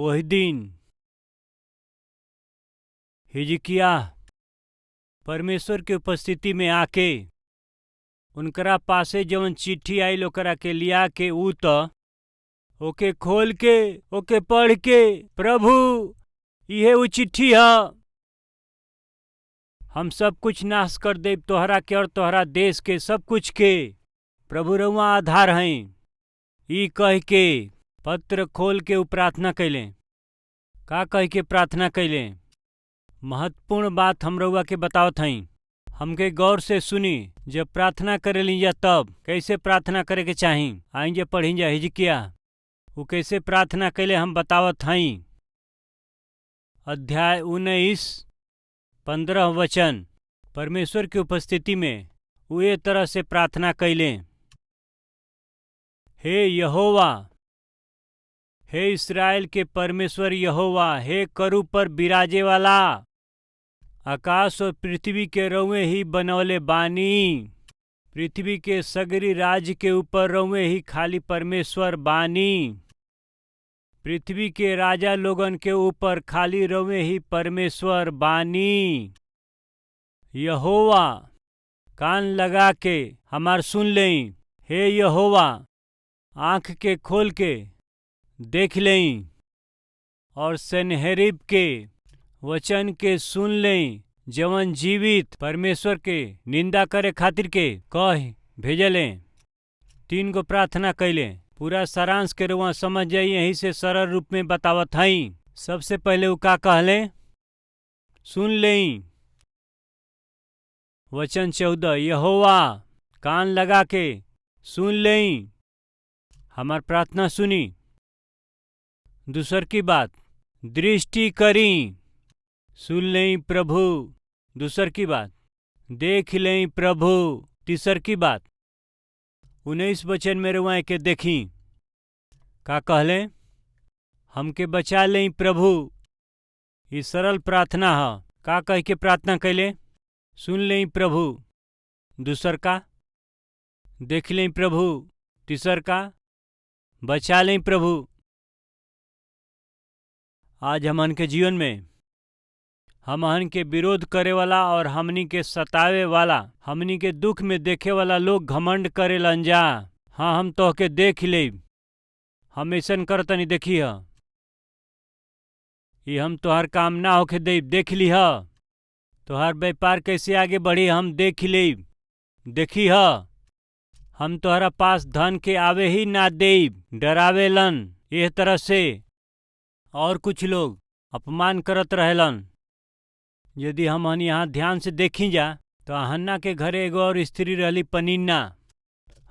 वही दिन हिजकिय्याह परमेश्वर के उपस्थिति में आके उनकरा पासे जवन चिट्ठी आइल ओकरा के लिया के ऊ त ओके खोल के ओके पढ़ के, प्रभु, इहे ऊ चिट्ठी ह। हम सब कुछ नाश कर देब, तोहरा के और तोहरा देश के, सब कुछ के। प्रभु रउआ आधार हई। ई कह के पत्र खोल के ऊ प्रार्थना कैले। का कह के प्रार्थना कैले? महत्वपूर्ण बात हम रउआ के बतावत हई, हमके गौर से सुनी। जब प्रार्थना करे जा तब कैसे प्रार्थना करे के चाही? आई जे पढ़ी जा। हिजकिय्याह ऊ कैसे प्रार्थना कैले, हम बतावत हई। अध्याय 19, 15 वचन। परमेश्वर की उपस्थिति में ऊ ए तरह से प्रार्थना कैले: हे यहोवा, हे इस्राएल के परमेश्वर यहोवा, हे करूब पर बिराजे वाला, आकाश और पृथ्वी के रउए ही बनवले बानी। पृथ्वी के सगरी राज्य के ऊपर रउए ही खाली परमेश्वर बानी। पृथ्वी के राजा लोगन के ऊपर खाली रउए ही परमेश्वर बानी। यहोवा, कान लगा के हमार सुन लेई। हे यहोवा, आँख के खोल के देख लेई और सन्हेरीब के वचन के सुन लेई, जवन जीवित परमेश्वर के निंदा करे खातिर के कह भेजले। तीन गो प्रार्थना कैले। पूरा सारांश के रुआ समझ जाई, यही से सरल रूप में बतावत हई। सबसे पहले उ का कहले? सुन लेई। वचन 14। यहोवा, कान लगा के सुन लेई, हमार प्रार्थना सुनी। दूसर की बात, दृष्टि करी। सुन लेई प्रभु। दूसर की बात, देख लेई प्रभु। तीसर की बात, 19 वचन में रुआ के देखी, का कहले? हमके बचा लेई प्रभु। ई सरल प्रार्थना ह। का कह के प्रार्थना कैले? सुन लेई प्रभु। दूसर का, देख लेई प्रभु। तीसर का, बचा लेई प्रभु। आज हमन के जीवन में हमहन के विरोध करे वाला और हमनी के सतावे वाला, हमनी के दुख में देखे वाला लोग घमंड करेलन जा। हाँ, हम तोहके देख लेब, हम ऐसन करतनी, देखी ह। ई हम तोहार काम ना होखे देब, देख लीह। तोहार व्यापार कैसे आगे बढ़ी, हम देख लेब, देखी ह। हम तोहरा पास धन के आवे ही ना देब। डरावेलन एह तरह से और कुछ लोग अपमान करत रहेलन। यदि हम यहाँ ध्यान से देखी जा तो हन्ना के घरे एगो और स्त्री रहली, पनिन्ना।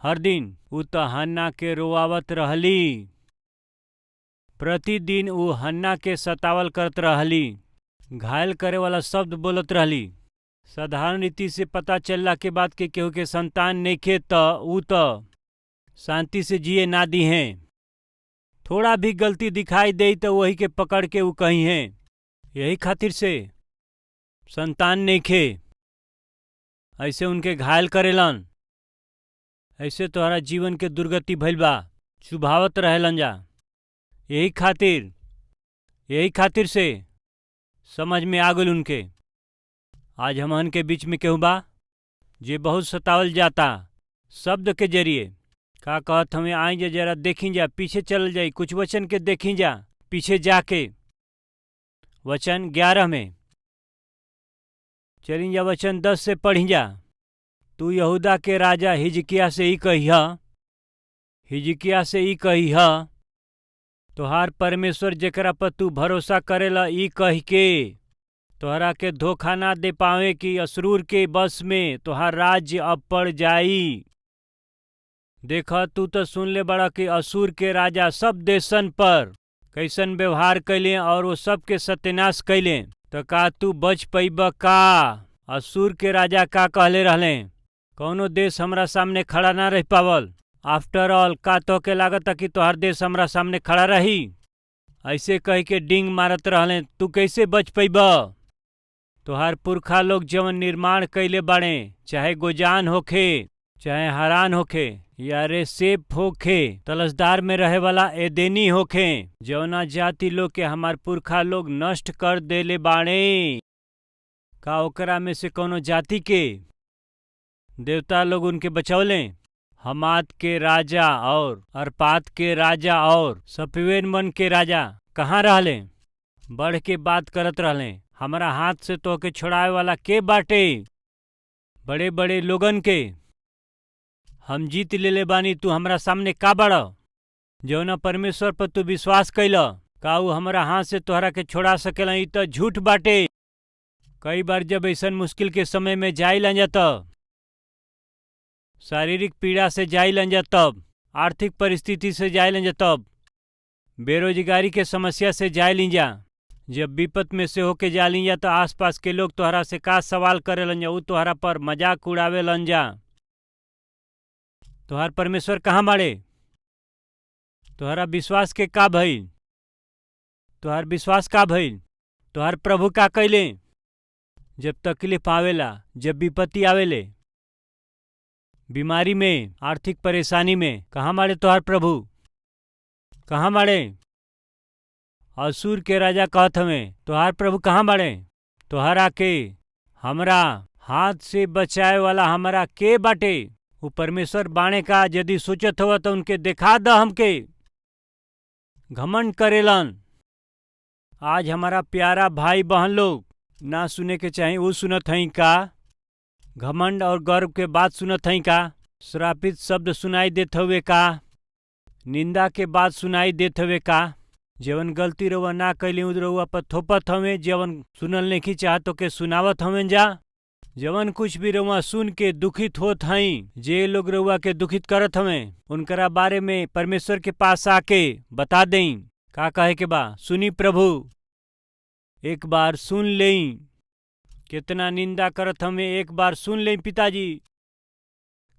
हर दिन उ त हन्ना के रोआवत रहली। प्रतिदिन उ हन्ना के सतावल करत रहली, घायल करे वाला शब्द बोलत रहली। साधारण रीति से पता चलला के बाद के केहू के संतान नइखे त उ त शांति से जिए ना दीहे। थोड़ा भी गलती दिखाई दे तो वही के पकड़ के उ कही है, यही खातिर से संतान नइखे। ऐसे उनके घायल करेलन। ऐसे तोहरा जीवन के दुर्गति भइल बा, चुभावत रहेलन जा। यही खातिर से समझ में आ गइल उनके। आज हमहन के बीच में केहू बा जे बहुत सतावल जाता शब्द के जरिए? का कहत हमें? आई जा, जरा देखी जा, पीछे चल जाई, कुछ वचन के देखी जा। पीछे जाके वचन 11 में चली जा, वचन 10 से पढ़ी जा। तू यहूदा के राजा हिजकिया से ही कहिह, हिजकिया से ही कहिह, तोहार परमेश्वर जेकरा पर तू भरोसा करेला, ई कह के तोहरा के धोखा ना दे पावे कि असरूर के बस में तोहार राज्य अब पड़ जाई। देख, तू तो सुन ले बड़ा कि असुर के राजा सब देशन पर कैसन व्यवहार कैले और वो सबके सत्यानाश कैले, तो का तू बच पैब का? असुर के राजा का कहले रहले? कौनो देश हमरा सामने खड़ा ना रह पावल। आफ्टर ऑल, का तोहके लागता कि तोहार देश हमरा सामने खड़ा रही? ऐसे कह के डिंग मारत रहले। तू कैसे बच पैब? तोहार पुरखा लोग जवन निर्माण कैले बाड़े, चाहे गोजान होखे। चाहे हरान होखे या रेसेप होखे, तलसदार में रहे वाला एदेनी होखे, जौना जाति लोग के हमार पुरखा लोग नष्ट कर देले बाड़े, का ओकरा में से कौनो जाति के देवता लोग उनके बचौले? हमात के राजा और अरपात के राजा और सपवेन के राजा कहाँ रहले? बढ़ के बात करत रहले, हमरा हाथ से तोहके छोड़ावे वाला के बाटे? बड़े बड़े लोगन के हम जीत लेले बानी, तू हमरा सामने का बाड़? जौना परमेश्वर पर तू विश्वास कैल, का ऊ हमरा हाथ से तोहरा के छोड़ा सकेला? ई त झूठ बाटे। कई बार जब ऐसन मुश्किल के समय में जाइलन जा त शारीरिक पीड़ा से जाइलन जा, तब आर्थिक परिस्थिति से जाइलन जा, तब बेरोजगारी के समस्या से जाइलिन जा, जब विपत में से होके जालिन जा तो आसपास के लोग तोहरा से का सवाल करेलन जा, ऊ तोहरा पर मजाक उड़ावेलन जा। तोहार परमेश्वर कहाँ बाड़े? तोहरा विश्वास के का भइल? तोहार विश्वास का भइल? तोहार प्रभु का कैले? जब तकलीफ आवेला, जब विपत्ति आवेले, बीमारी में, आर्थिक परेशानी में, कहाँ बाड़े तोहार प्रभु? कहाँ बाड़े? असूर के राजा कहत हवे, तोहार प्रभु कहाँ बाड़े? तोहरा के हमरा हाथ से बचाए वाला हमरा के बाटे? ऊ परमेश्वर बाणे का? यदि सोचत हव तो उनके देखा द हमके। घमंड करेलन। आज हमारा प्यारा भाई बहन लोग ना सुने के चाही ऊ सुनत हई का? घमंड और गर्व के बात सुनत हई का? श्रापित शब्द सुनाई देत हवे का? निंदा के बात सुनाई देत हवे का? जवन गलती रउआ ना कैली उ रउआ पर थोपत हवे, जवन सुनल नइखी चाहत ओके सुनावत हवें जा। जवन कुछ भी रउआ सुन के दुखित होत हई, जे लोग रउआ के दुखित करत हवे उनकरा बारे में परमेश्वर के पास आके बता देई। का कहे के बा? सुनी प्रभु, एक बार सुन लेई। कितना निंदा करत हमें, एक बार सुन लेई पिताजी।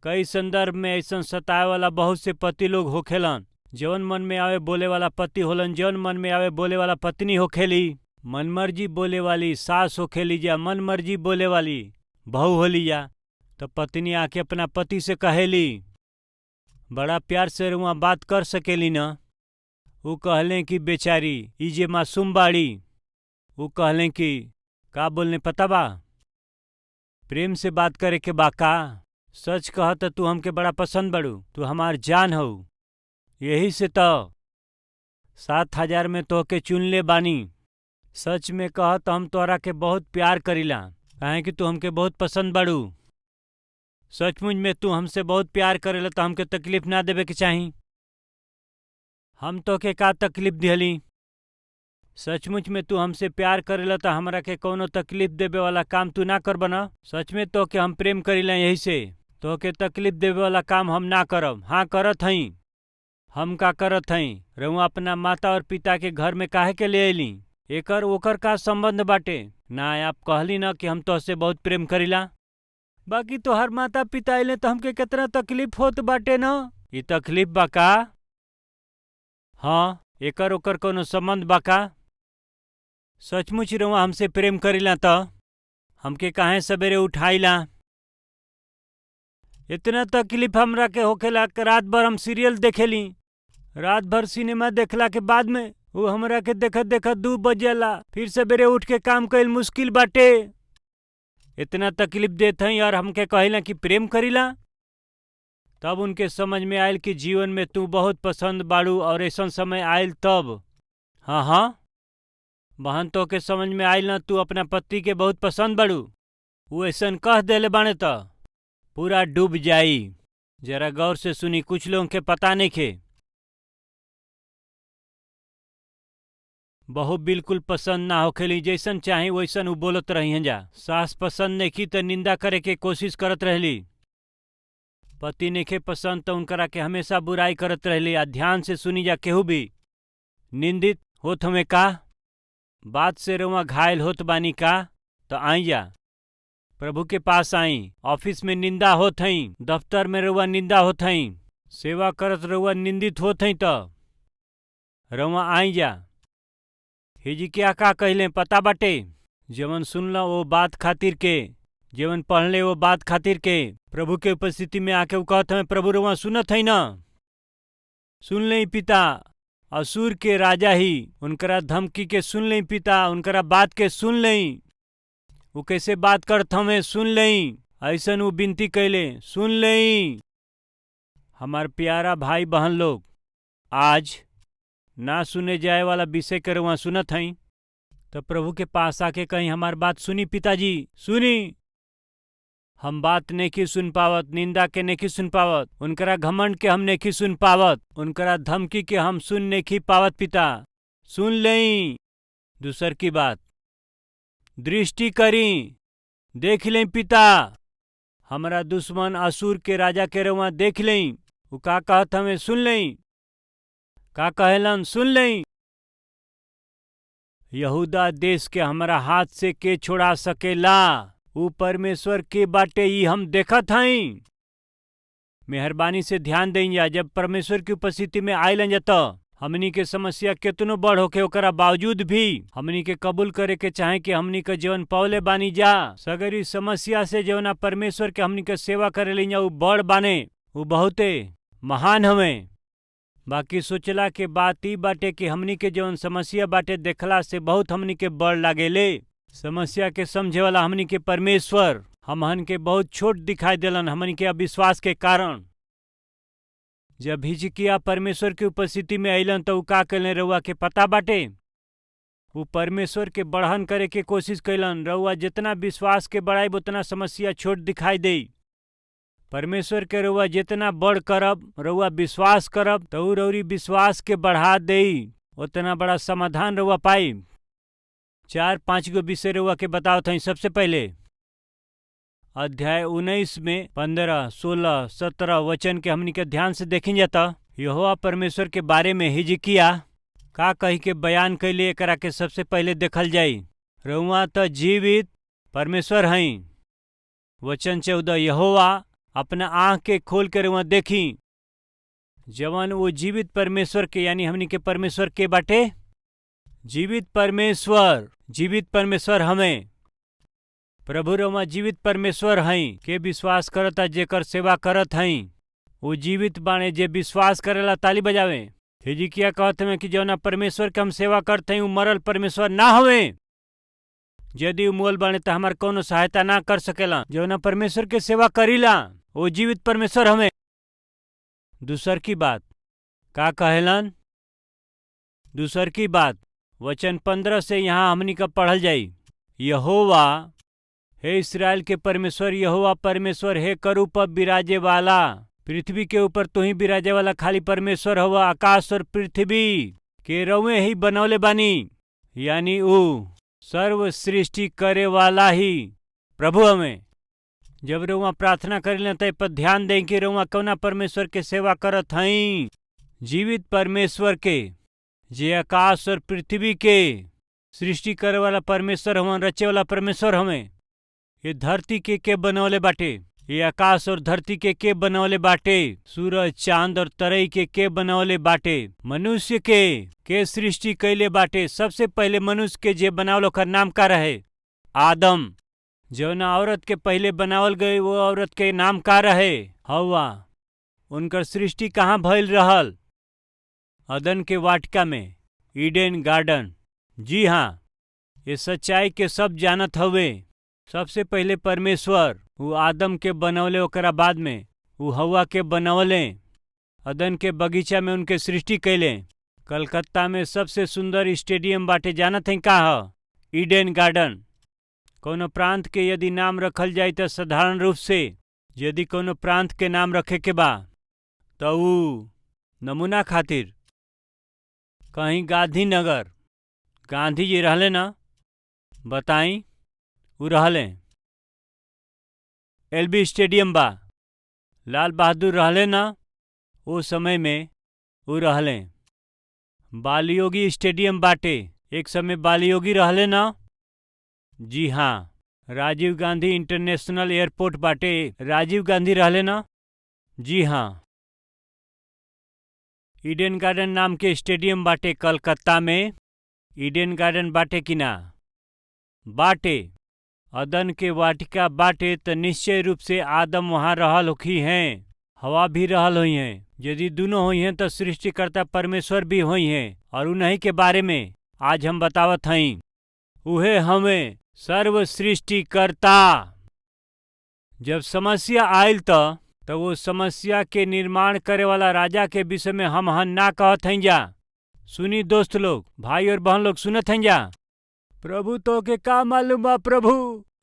कई संदर्भ में ऐसन सताए वाला बहुत से पति लोग होखेलन। जवन मन में आवे बोले वाला पति होलन, जवन मन में आवे बोले वाला पत्नी होखेली, मनमर्जी बोले वाली सास होखेली जा, मनमर्जी बोले वाली बहू होली जा। तो पत्नी आके अपना पति से कहेली, बड़ा प्यार से रुआ बात कर सकेली न? ऊ कहले कि बेचारी ई जे मासूम बाड़ी। ऊ कहले कि का बोलने पता बा? प्रेम से बात करे के बा का? सच कह त तू हमके बड़ा पसंद बड़ू, तू हमार जान हऊ, यही से त 7000 में तोहके चुन ले बानी। सच में कह त हम तोहरा के बहुत प्यार करीला, काहे कि तू हमके बहुत पसंद बड़ू। सचमुच में तू हमसे बहुत प्यार करेला त हमके तकलीफ ना देवे के चाही। हम तोहके का तकलीफ दिहली? सचमुच में तू हमसे प्यार करेला त हमरा के कौनो तकलीफ देवे वाला काम तू ना करब न? सच में तोहके हम प्रेम करीला, यही से तोहके तकलीफ देवे वाला काम हम ना करब। हाँ करत हई। हम का करत हई? रउआ अपना माता और पिता के घर में काहे के ले अइली? एकर ओकर का संबंध बाटे? ना आप कहली न कि हम तोहसे बहुत प्रेम करीला, बाकी तोहर माता पिता अइले त हमके केतना तकलीफ होत बाटे न? ई तकलीफ बा का? हाँ, एकर ओकर कौनो संबंध बा का? सचमुच रउआ हमसे प्रेम करीला त हमके काहे सबेरे उठाइला? इतना तकलीफ हमरा के होखेला कि रात भर हम सीरियल देखेली। रात भर सिनेमा देखला के बाद में ऊ हमरा के देखत देखत 2 बजेला, फिर सबेरे उठ के काम कईल मुश्किल बाटे। इतना तकलीफ देत हई और हमके कहिला कि प्रेम करीला? तब उनके समझ में आयल कि जीवन में तू बहुत पसंद बाड़ू और ऐसन समय आयल तब। हाँ हाँ बहन, तोहके समझ में आयल न तू अपना पति के बहुत पसंद बाड़ू? ऊ ऐसन कह देले बाड़े त पूरा डूब जाई। जरा गौर से सुनी, कुछ लोगों के पता नइखे। बहू बिल्कुल पसंद ना होखेली, जैसन चाही वैसन ऊ बोलत रहिहन जा। सास पसंद नइखी त निंदा करे के कोशिश करत रहली। पति नइखे पसंद त उनकरा के हमेशा बुराई करत रहली। आ ध्यान से सुनी जा, केहू भी निंदित होत हमें का? बात से रउआ घायल होत बानी का? त आई जा, प्रभु के पास आई। ऑफिस में निंदा होत हई, दफ्तर में रउआ निंदा होत हई, सेवा करत रउआ निंदित होत हई त रउआ आई जा। हिजकिय्याह का कहले पता बाटे? जवन सुनल ओ बात खातिर के जीवन पढ़ले वो बात खातिर के प्रभु के उपस्थिति में आके उ कहत हमें, प्रभु रउआ सुनत है ना? सुन ले पिता, असुर के राजा ही उनकरा धमकी के सुन ले पिता, उनकरा बात के सुन ले, वो कैसे बात करत हमें सुन ले। ऐसन उ विनती कैले, सुन ले। हमार प्यारा भाई बहन लोग, आज ना सुने जाए वाला विषय के रउआ सुनत हई तो प्रभु के पास आके कहीं, हमार बात सुनी पिताजी, सुनी। हम बात नहीं सुन पावत, निंदा के नहीं सुन पावत, उनकरा घमंड के हम नहीं सुन पावत, उनकरा धमकी के हम सुन नहीं पावत पिता, सुन ले। दूसर की बात, दृष्टि करी, देख लें पिता, हमारा दुश्मन असुर के राजा के रउआ देख लें, उ का कहत हमें सुन लें, का कहेलन सुन लें। यहूदा देश के हमारा हाथ से के छोड़ा सकेला? ऊ परमेश्वर के बाटे, ई हम देखत हई। मेहरबानी से ध्यान दें जा, जब परमेश्वर की उपस्थिति में आइलन जा त हमनी के समस्या केतनो बड़ होके ओकरा बावजूद भी हमनी के कबूल करे के चाहे कि हमनी के जीवन पौले बानी जा। सगरी समस्या से जवना परमेश्वर के हमनी के सेवा करे ली जा, ऊ बड़ बाने, ऊ बहुते महान हवे। बाकी सोचला के बात ई बाटे कि हमनी के जवन समस्या बाटे देखला से बहुत हमनी के बड़ लागेले। समस्या के समझे वाला हमनी के परमेश्वर हमहन के बहुत छोट दिखाई देलन हमनी के अविश्वास के कारण। जब हिजकिय्याह परमेश्वर के उपस्थिति में अइलन त उ का कैलन रउआ के पता बाटे? उ परमेश्वर के बढ़हन करे के कोशिश कैलन। रउआ जितना विश्वास के बढ़ाई उतना समस्या छोट दिखाई देई। परमेश्वर के रउआ जितना बड़ करब, रउआ विश्वास करब त उ रउरी विश्वास के बढ़ा देई, उतना बड़ा समाधान रउआ पाई। 4-5 गो विषय रउआ के बतावत हई। सबसे पहले अध्याय 19 में 15, 16, 17 वचन के हमनी के ध्यान से देखी जाता। यहोवा परमेश्वर के बारे में हिजकिय्याह का कही के बयान कैले, एकरा के सबसे पहले देखल जाई। रउआ त जीवित परमेश्वर हई। वचन 14, यहोवा अपना आँख के खोल के रउआ देखी, जवन वो जीवित परमेश्वर के, यानी हमनी के परमेश्वर के बाटे जीवित परमेश्वर, जीवित परमेश्वर हमें प्रभु रउआ जीवित परमेश्वर हई के विश्वास करता, जेकर सेवा करत हई वो जीवित बाणे, जे विश्वास करेला ताली बजावे। हिजकिय्याह कहत हमें कि जौना परमेश्वर के हम सेवा करत हई उ मरल परमेश्वर ना हवे। यदि उ मुअल बाणे त हमार कौनो सहायता ना कर सकेला। जौना परमेश्वर के सेवा करीला वो जीवित परमेश्वर हमें। दूसर की बात का कहेलन? दूसर की बात वचन 15 से यहाँ हमनी का पढ़ल जाई। यहोवा, हे इसराइल के परमेश्वर यहोवा परमेश्वर, हे करूब पर बिराजे वाला, पृथ्वी के ऊपर तू ही बिराजे वाला खाली परमेश्वर हवा, आकाश और पृथ्वी के रउए ही बनौले बानी, यानी ऊ सर्व सृष्टि करे वाला ही प्रभु हमें। जब रउआ प्रार्थना करेला त पर ध्यान दें कि रउआ कौना परमेश्वर के सेवा करत हई। जीवित परमेश्वर के, जे आकाश और पृथ्वी के सृष्टि करे वाला परमेश्वर हवन, रचे वाला परमेश्वर हमें। ये धरती के बनौले बाटे? ये आकाश और धरती के बनौले बाटे? सूरज, चांद और तरई के बनौले बाटे? मनुष्य के सृष्टि कैले बाटे? सबसे पहले मनुष्य के जे बनावल ओकर नाम का रहे? आदम। जौना औरत के पहले बनावल गई वो औरत के नाम का रहे? हवा। उनकर सृष्टि कहाँ भइल रहल? अदन के वाटिका में, ईडन गार्डन। जी हाँ, ये सच्चाई के सब जानत हवे। सबसे पहले परमेश्वर वो आदम के बनौले, ओकरा बाद में वो हवा के बनौले, अदन के बगीचा में उनके सृष्टि कैले। कलकत्ता में सबसे सुंदर स्टेडियम बाटे, जानत हैं का ह? Eden garden. कोनो प्रांत के यदि नाम रखल जाए तो साधारण रूप से यदि कोनो प्रांत के नाम रखे के बा तो ऊ नमूना खातिर कहीं गांधीनगर, गांधी जी रहले ना, बताई उ रहले। एलबी स्टेडियम बा, लाल बहादुर रहले ना, वो समय में उ रहले। बालयोगी स्टेडियम बाटे, एक समय बालयोगी रहले ना, जी हाँ। राजीव गांधी इंटरनेशनल एयरपोर्ट बाटे, राजीव गांधी रहले ना, जी हाँ। ईडन गार्डन नाम के स्टेडियम बाटे कलकत्ता में, ईडन गार्डन बाटे कि ना? बाटे। अदन के वाटिका बाटे त निश्चय रूप से आदम वहां रहल होखी हैं, हवा भी रहल हुई हैं। यदि दोनों हुई हैं तो सृष्टिकर्ता परमेश्वर भी हुई हैं और उन्हीं के बारे में आज हम बतावत हई। उहे हमें सर्व सृष्टिकर्ता। जब समस्या आयल त वो समस्या के निर्माण करे वाला राजा के विषय में हम हन ना कहत हई जा। सुनी दोस्त लोग, भाई और बहन लोग सुनत हई जा। प्रभु तो के का मालूम बा प्रभु,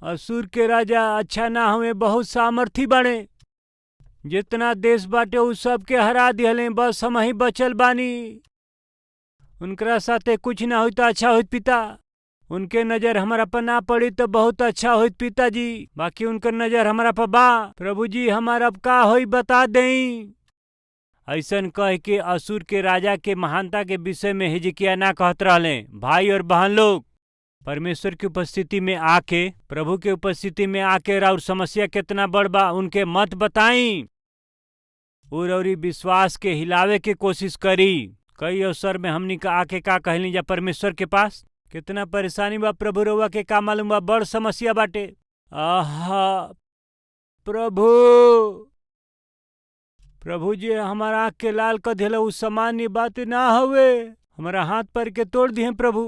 असुर के राजा अच्छा ना हवे, बहुत सामर्थी बाड़े, जितना देश बाटे उ सबके हरा दिहले, बस हम ही बचल बानी। उनकरा साथे कुछ ना होई त अच्छा होइत पिता, उनके नज़र हमारा पर ना पड़ी तो बहुत अच्छा होइत पिताजी, बाकी उनकर नज़र हमारा पर बा। प्रभु जी हमारा अब का होई बता देई। ऐसन कह के असुर के राजा के महानता के विषय में हिजकिय्याह ना कहत रहले। भाई और बहन लोग, परमेश्वर की उपस्थिति में आके, प्रभु के उपस्थिति में आके और समस्या कितना बड़ बा उनके मत बताई। और विश्वास के हिलावे के कोशिश करी। कई अवसर में हमनी का आके का कहली जा परमेश्वर के पास, कितना परेशानी बा प्रभु रउआ के का मालूम बा, बड़ समस्या बाटे। आहा प्रभु, प्रभु जी हमारा आँख के लाल क दिहला, उ सामान्य बात ना हवे, हमारा हाथ पर के तोड़ दिहे प्रभु।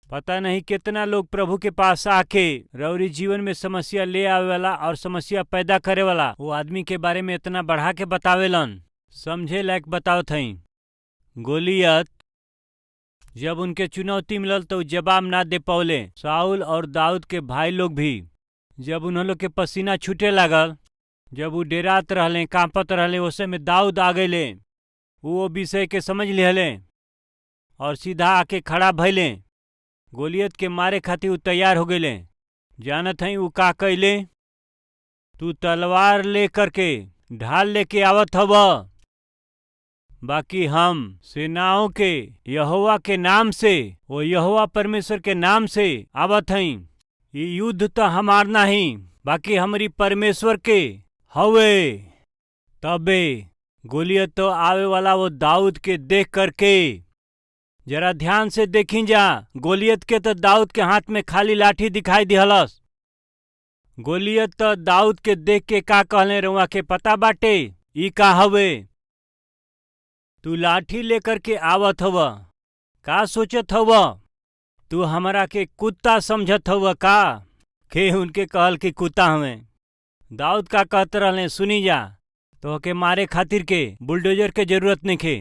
पता नहीं कितना लोग प्रभु के पास आके रौरी जीवन में समस्या ले आवे वाला और समस्या पैदा करे वाला वो आदमी के बारे में इतना बढ़ा के बतावेलन, समझे लायक बतावत हई। गोलियत जब उनके चुनौती मिलल तो जवाब ना दे पौले। साउल और दाऊद के भाई लोग भी जब उन्हों लोग के पसीना छूटे लागल, जब वो डेरात रहले, कांपत रहले, उस में दाऊद आ गए। वो विषय के समझ लिहले और सीधा आके खड़ा भइले। गोलियत के मारे खातिर उ तैयार हो गए। जानत हई उ का कैले, तू तलवार ले करके ढाल लेके आवत हव, बाकी हम सेनाओं के यहोवा के नाम से, वो यहोवा परमेश्वर के नाम से आवत हई। ये युद्ध तो हमार नहीं, बाकी हमारी परमेश्वर के हवे। तबे गोलियत तो आवे वाला वो दाऊद के देख करके, जरा ध्यान से देखी जा, गोलियत के तो दाऊद के हाथ में खाली लाठी दिखाई दिहलस। गोलियत तो दाऊद के देख के का कहले रुआ के पता बाटे, ई का हवे, तू लाठी लेकर के आवत हव, का सोचत हव, तू हमरा के कुत्ता समझत हव का? के उनके कहल कि कुत्ता हमें। दाऊद का कहत रहले, सुनी जा, तोहके मारे खातिर के बुलडोजर के जरूरत नइखे,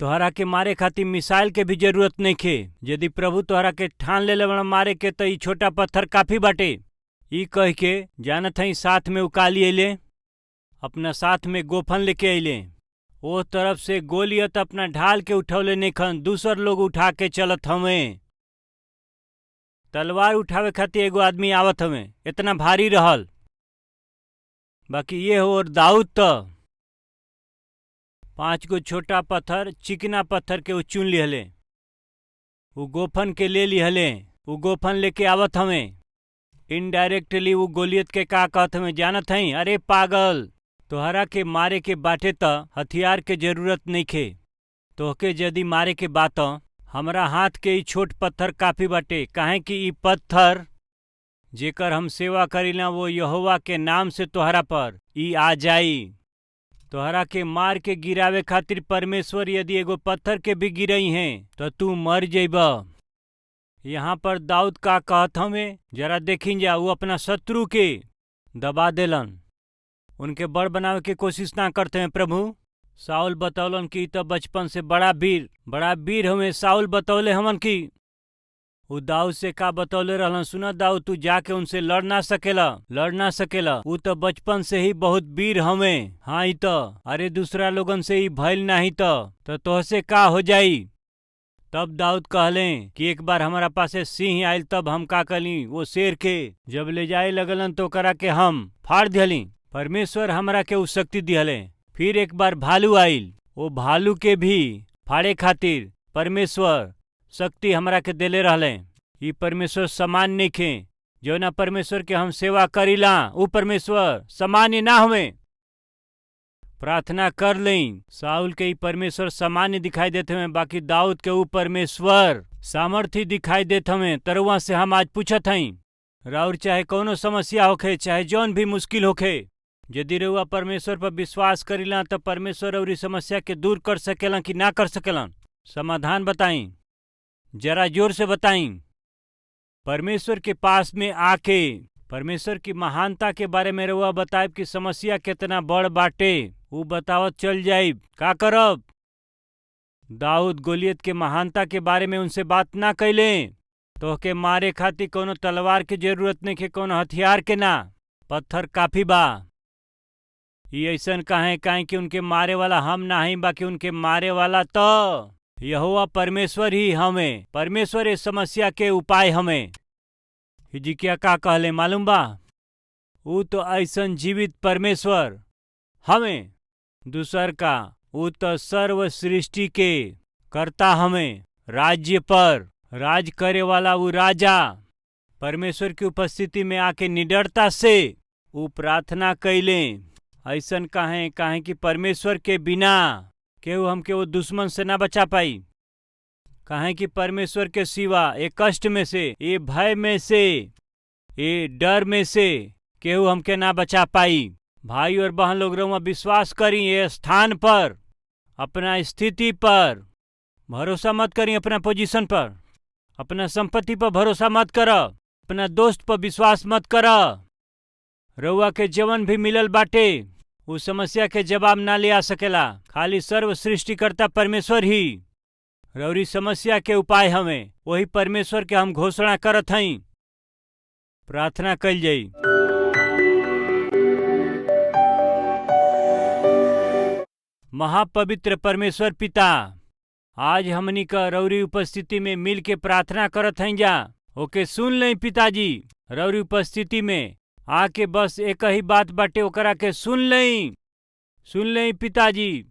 तोहरा के मारे खातिर मिसाइल के भी जरूरत नइखे। यदि प्रभु तोहरा के ठान ले बड़ा मारे के तो ई छोटा पत्थर काफी बाटे। ई कह के जानत हई साथ में उकाली अइले, अपना साथ में गोफन लेके अइले। ओ तरफ से गोलियत अपना ढाल के उठौले नइखन, दूसर लोग उठा के चलत हवे। तलवार उठावे खातिर एगो आदमी आवत हवे, इतना भारी रहल। बाकी ये हो और दाऊद तो 5 गो छोटा पत्थर, चिकना पत्थर के उ चुन लिहले, उ गोफन के ले लिहले, उ गोफन लेके आवत हवे। इनडायरेक्टली वो गोलियत के का कहत हवे जानत हई, अरे पागल, तोहरा के मारे के बाटे त हथियार के जरूरत नइखे, तोहके यदि मारे के बात हमरा हाथ के ई छोट पत्थर काफी बाटे, काहे कि ई पत्थर जेकर हम सेवा करीला वो यहोवा के नाम से तोहरा पर ई आ जाई। तोहरा के मार के गिरावे खातिर परमेश्वर यदि एगो पत्थर के भी गिरई हैं तो तू मर जइब। यहाँ पर दाऊद का कहत हमें जरा देखी जा, वो अपना शत्रु के दबा देलन, उनके बड़ बनावे के कोशिश ना करते हैं। प्रभु साउल बतौलन कि त बचपन से बड़ा वीर हमें। साउल बतौले हमन की उ दाऊद से का बतौले रहलन, सुना दाऊद, तू जाके उनसे लड़ ना सकेला, उ तो बचपन से ही बहुत वीर हमें। हाँ ई तो, अरे दूसरा लोगन से ही भइल नाही तो तोहसे का हो जाई। तब दाऊद कहले कि एक बार हमारा पासे सिंह आयल तब हम का कली, वो शेर के जब ले जाए लगलन तो करा के हम फाड़ दिहली, परमेश्वर हमरा के उ शक्ति दिहले। फिर एक बार भालू आइल, वो भालू के भी फाड़े खातिर परमेश्वर शक्ति हमरा के देले रहले। ई परमेश्वर सामान्य नइखे, जौना परमेश्वर के हम सेवा करीला उ परमेश्वर सामान्य ना हवे। प्रार्थना कर ली, साउल के ई परमेश्वर सामान्य दिखाई देते हमें, बाकी दाऊद के ऊ परमेश्वर सामर्थी दिखाई देते हमें। तरुआ से हम आज पूछत हई, राउर चाहे कौनो समस्या होखे, चाहे जौन भी मुश्किल होखे, यदि रउआ परमेश्वर पर विश्वास करीला त परमेश्वर रउरी समस्या के दूर कर सकेलन कि ना कर सकेलन? समाधान बताई, जरा जोर से बताई। परमेश्वर के पास में आके परमेश्वर की महानता के बारे में रउआ बताइब कि समस्या केतना बड़ बाटे, उ बतावत चल जाइब। का करब? दाऊद गोलियत के महानता के बारे में उनसे बात ना कैले। तोहके मारे खातिर कौनो तलवार के जरूरत नइखे, कौनो हथियार के ना, पत्थर काफी बा। ई ऐसन काहे? काहे कि उनके मारे वाला हम नाही, बाकी उनके मारे वाला तो यहोवा परमेश्वर ही हमें। परमेश्वर इस समस्या के उपाय हमें। हिजकिय्याह का कहले मालूम बा? ऊ तो ऐसन जीवित परमेश्वर हमें। दूसर का ऊ तो सर्व सृष्टि के कर्ता हमें, राज्य पर राज करे वाला ऊ राजा। परमेश्वर की उपस्थिति में आके निडरता से ऊ प्रार्थना कैले। ऐसन काहे? काहे कि परमेश्वर के बिना केहू हमके वो दुश्मन से ना बचा पाई। काहे कि परमेश्वर के सिवा ये कष्ट में से, ये भय में से, ये डर में से केहू हमके ना बचा पाई। भाई और बहन लोग, रउआ विश्वास करी ये स्थान पर, अपना स्थिति पर भरोसा मत करी, अपना पोजीशन पर, अपना संपत्ति पर भरोसा मत कर, अपना दोस्त पर विश्वास मत कर। रउआ के जवन भी मिलल बाटे उ समस्या के जवाब ना ले आ सकेला। खाली सर्व सृष्टिकर्ता परमेश्वर ही रउरी समस्या के उपाय हमें। वही परमेश्वर के हम घोषणा करत हई। प्रार्थना कइल जाई। महापवित्र परमेश्वर पिता, आज हमनी का रउरी उपस्थिति में मिल के प्रार्थना करत हई जा। ओके सुन लई पिताजी, रउरी उपस्थिति में आके बस एक ही बात बाटे, ओकरा के सुन लई। सुन लई पिताजी,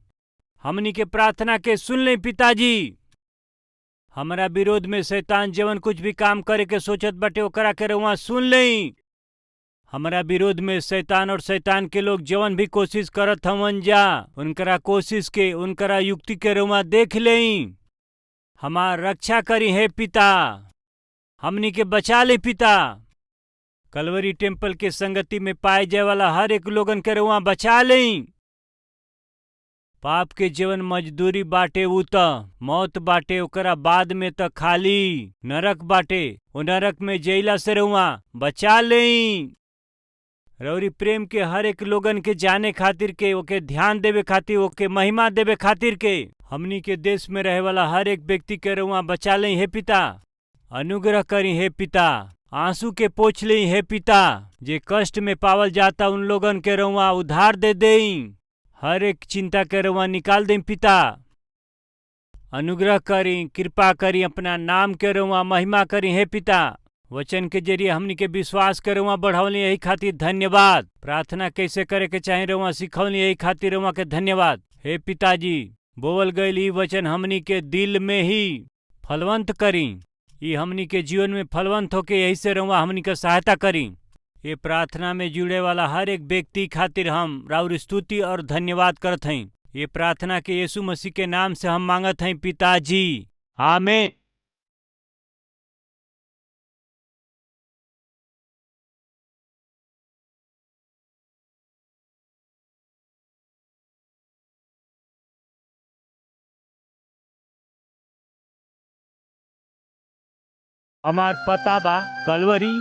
हमनी के प्रार्थना के सुन लई पिताजी। हमरा विरोध में शैतान जवन कुछ भी काम करे के सोचत बाटे ओकरा के रउआ सुन लई। हमरा विरोध में शैतान और शैतान के लोग जवन भी कोशिश करत हवन जा, उनकरा कोशिश के, उनकरा युक्ति के रउआ देख लई। हमार रक्षा करी हे पिता, हमनी के बचा ले पिता। कलवरी टेम्पल के संगति में पाए जाए वाला हर एक लोगन के रउआ बचा लई। पाप के जीवन मजदूरी बाटे उ त मौत बाटे, ओकरा बाद में त खाली नरक बाटे। ओ नरक में जइला से रउआ बचा लई। रउरी प्रेम के हर एक लोगन के जाने खातिर के, ओके ध्यान देवे खातिर, ओके महिमा देवे खातिर के हमनी के देश में रहे वाला हर एक व्यक्ति के रउआ बचा लई हे पिता। अनुग्रह करी हे पिता, आंसू के पोछ लई हे पिता। जे कष्ट में पावल जाता उन लोगन के रउआ उधार दे देई। हर एक चिंता के रउआ निकाल दें पिता। अनुग्रह करी, कृपा करी, अपना नाम के रउआ महिमा करी हे पिता। वचन के जरिए हमनी के विश्वास के रउआ बढ़ौली, यही खातिर धन्यवाद। प्रार्थना कैसे करे के चाहे रउआ सिखौली, यही खातिर रउआ के धन्यवाद। हे पिताजी, बोवल गईल ई वचन हमनी के दिल में ही फलवंत करी। ई हमनी के जीवन में फलवंत होके यही से रउआ हमनी के सहायता करी। ये प्रार्थना में जुड़े वाला हर एक व्यक्ति खातिर हम राउर स्तुति और धन्यवाद करत हई। ये प्रार्थना के यीशु मसीह के नाम से हम मांगत हई पिताजी, आमीन। हमार पता बा कलवरी।